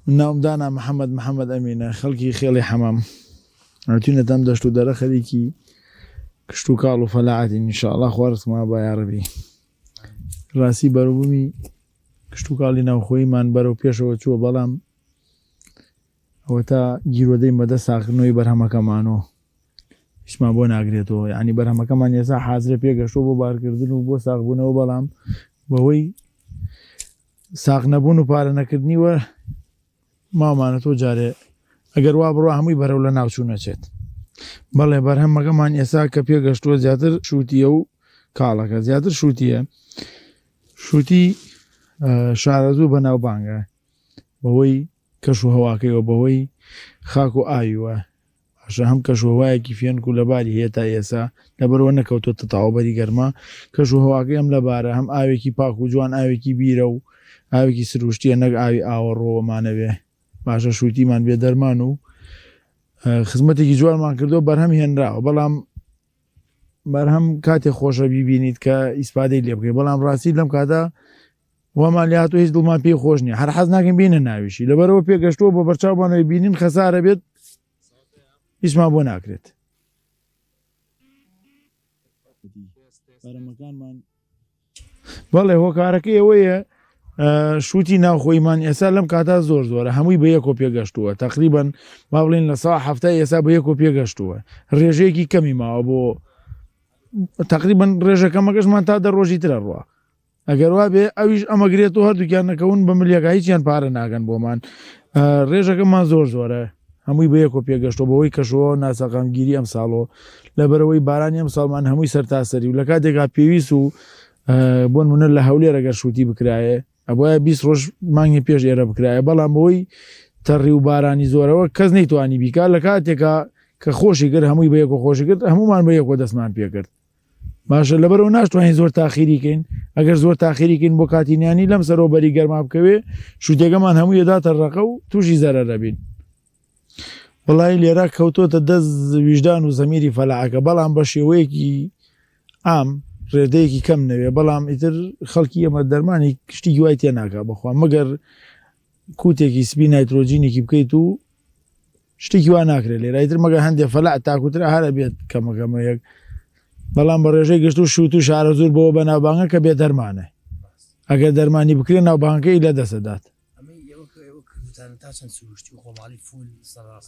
من ناوم دانا محەمەد محەمەد ئەمینە خەڵکی خێڵی حەمام هاتوینەتە ئەم دەشت و دەرە خەریکی کشت و کاڵ و فەلاعەتین ان شاء اللە خوا ڕزقمان با یاڕەبی ڕاستی بەروبوومی کشت و کاڵی ناوخۆییمان بەرەو پێشەوە چووە بەڵام ئەوەتا گیرۆدەی مەدە ساغکردنەوەی بەرهەمەکەمان و هیچمان بۆ ناگرێتەوە یعنی بەرهەمەکەمان ئێستا حازرە پێگەشتووە بۆ بارکردن و بۆ ساغبوونەوە بەڵام بەهۆی ساغ نەبوون و پارە نەکردنی وە ماومانە تۆ جارێ ئەگەر وا بڕوا هەمووی بەرەو لە ناوچوو نەچێت بەڵێ بەرهەمەکەمان ئێستا کە پێگەشتووە زیاتر شووتیە و کاڵەکە زیاتر شووتیە شووتی شارەزوو بەناوبانگە بەهۆی کەش و هەواکەیەوە بەهۆی خاک و ئاویوە باشە هەم کەش و هەوایەکی فێنک و لەباری هەیە تا ئێسا لەبەرئەوە نەکەوتۆتە تاوەبەری گەرما کەش و هەواکەی هەم لەبارە هەم ئاوێکی پاک و جوان ئاوێکی بیرە و ئاوێکی سروشتیە نەک ئاوی ئاوەڕۆوەمانەوێ باشە شوتیمان بێ دەرمان و خزمەتێکی جوانمان کردو بەرهەم هێنراوە بەڵام بەرهەم کاتێ خۆشە بیبینیت کە ئیسپادەی لێ بکەی بەڵام ڕاستی لەم کاتە وامان لێ هاتووە هیچ دڵمان پێی خۆش نییە هەر حەز ناکەین بینە ناویشی لەبەرەوە پێگەشتووە بۆ بەرچاومانەوەی بینین خەسارە بێت هیچمان بۆ ناکرێت. بەرەمەکانمان بەڵێ هۆکارەکەی ئەوەیە شووتی ناوخۆیمان ئێستا لەم کاتا زۆر زۆرە هەمووی بە یەکۆ پێگەشتووە تقریبان با بڵێن لە سا هەفتە ئێستا بە یەکۆ پێگەشتووە ڕێژەیەکی کەمی ماوە بۆ تقریبان ڕێژەکەمەکەشمان تا دە ڕۆژی ترە ڕوە ئەگەر وابێ ئەویش ئەمەگرێت و هەردووکیان نەکەون بە ملیەکە هیچیان پارە ناگەن بۆمان ڕێژەکەمان زۆر زۆرە هەمووی بە یەکۆ پێگەشتەوە بەهۆی کەشوهەوا و ناسەقامگیری ئەمساڵەوە لەبەرئەوەی بارانی ئەمساڵمان هەمووی سەرتاسەری و لە کاتێکا پێویست و بۆ نمونە لە هەولێر ئەگەر شوتی بکرایە ئەبوایە 20 ڕۆژ مانگی پێش ئێرە بکرایە بەڵام بەهۆی تەڕی و بارانی زۆرەوە کەس نەیتوانی بیکا لە کاتێکا کە خۆشی کرد هەمووی بە یەکۆ خۆشی کرد هەمومان بە یەکۆ دەستمان پێکرد باشە لەبەرەوە ناشتوانین زۆر تاخیری کەین ئەگەر زۆر تاخیری کەین بۆ کاتی نیانی لەم سەرەوە بەری گەرما بکەوێ شوتێکەمان هەموو یەداتە ڕەقە و تووشی زەرەر دەبین وڵی لێرە کەوتۆتە دەست ویژدان و زەمیری فەلاعەکە بەڵام بە شێوەیەکی ئام ڕێدەیەکی کەم نەوێ بەڵام ئیتر خەڵکی ئێمە دەرمانی شتی وای تێ ناکا بەخوا مەگەر کوتێکی سپی نایترۆجینێکی بکەیت و شتێکی وا ناکرێت لێرە ئیتر مەگەر هەندێ فەلاع تاکوترە هەرە بێت کەمە کەمە یەک بەڵام بە ڕێژەی گشت و شووت و شارەزوور بەوە بەناوبانگە کە بێ دەرمانە ئەگەر دەرمانی بکرێ ناوبانگەکەی لە دەسەدات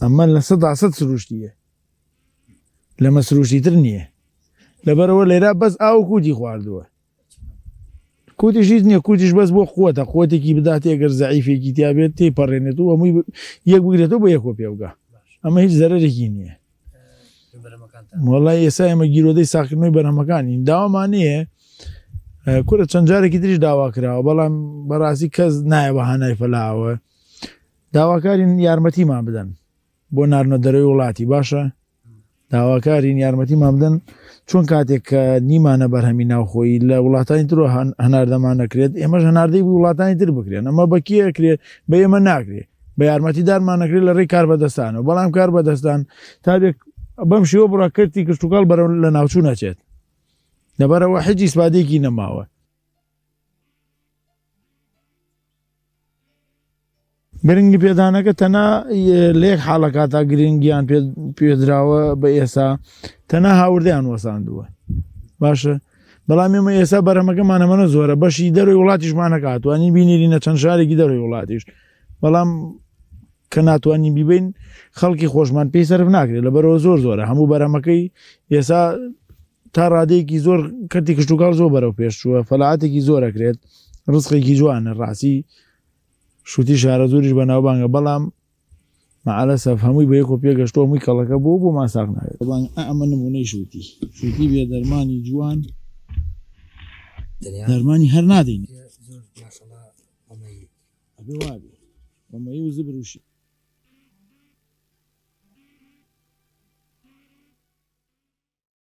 ئەمە 100% سروشتیە لەمە سروشتیتر نییە لەبەرەوە لێرە بەس ئاو کوتی خواردووە کوتیش هیچ نییە کوتیش بەس بۆ قوتە قوتێکی بداتێ گەر زەعیفێکی تیا بێت تێی پەڕێنێت و هەمووی یەک بگرێتەوە بە یەکۆ پێ بگا ئەمە هیچ زەرەرێکی نییە وەڵای ئێستا ئێمە گیرۆدەی ساخکردنەوەی بەرهەمەکانین داوامان نییە کورە چەند جارێکی تریش داوا کراوە بەڵام بەڕاستی کەس نایە بە هانای فەلاوە داواکارین یارمەتیمان بدەن بۆ ناردنە دەرەوەی وڵاتی باشە داواکارین یارمەتیمان بدەن چۆن کاتێک کە نیمانە بەرهەمی ناوخۆیی لە وڵاتانی تر هەناردەمان نەکرێت ئێمەش هەناردەی وڵاتانی تر بکرێن ئەمە بە کێ ئەکرێت بە ئێمە ناکرێت بە یارمەتیدارمان نەکرێت لە ڕێی کاربەدەستانەوە بەڵام کاربەدەستان تا بێ بەم شێوە بڕا کەرتی کشتوکاڵ بەرەو لە ناوچوو نەچێت لەبەرەوە حیچ ئیسفادەیەکی نەماوە. گرنگی پێدانەکە تەنها لە یەک حاڵەکاتا گرنگیان پێدراوە بە ئێسا تەنها هاوردەیان وەساندووە باشە بەڵام ئێمە ئێستا بەرەمەکەمان ئەمەە زۆرە بەشی دەروی وڵاتیشمانەکە توانین بینیرینە چەند شارێکی دەروی وڵاتیش بەڵام کە ناتوانین بیبین خەڵکی خۆشمان پێی سەرف ناکرێت لەبەرەوە زۆر زۆرە هەموو بەرەمەکەی ئێسا تا ڕادەیەکی زۆر کەرتی کشتوکاڵ زۆر بەرەو پێش چووە فەلاعاتێکی زۆر ئەکرێت ڕزقێکی جوانە ڕاستی شوتی شارەزووریش بەناوبانگە بەڵام مەعەلەسەف هەمووی بە یەکۆ پێگەشتووە هەمووی کەڵەکە بووە بۆمان ساغ نابێت. بانگ ئا ئەمە نموونەی شوتی شوتی بێ دەرمانی جوان دەرمانی هەر نادەین. ئەبێ وابێ پەمەیی و زبر و شی.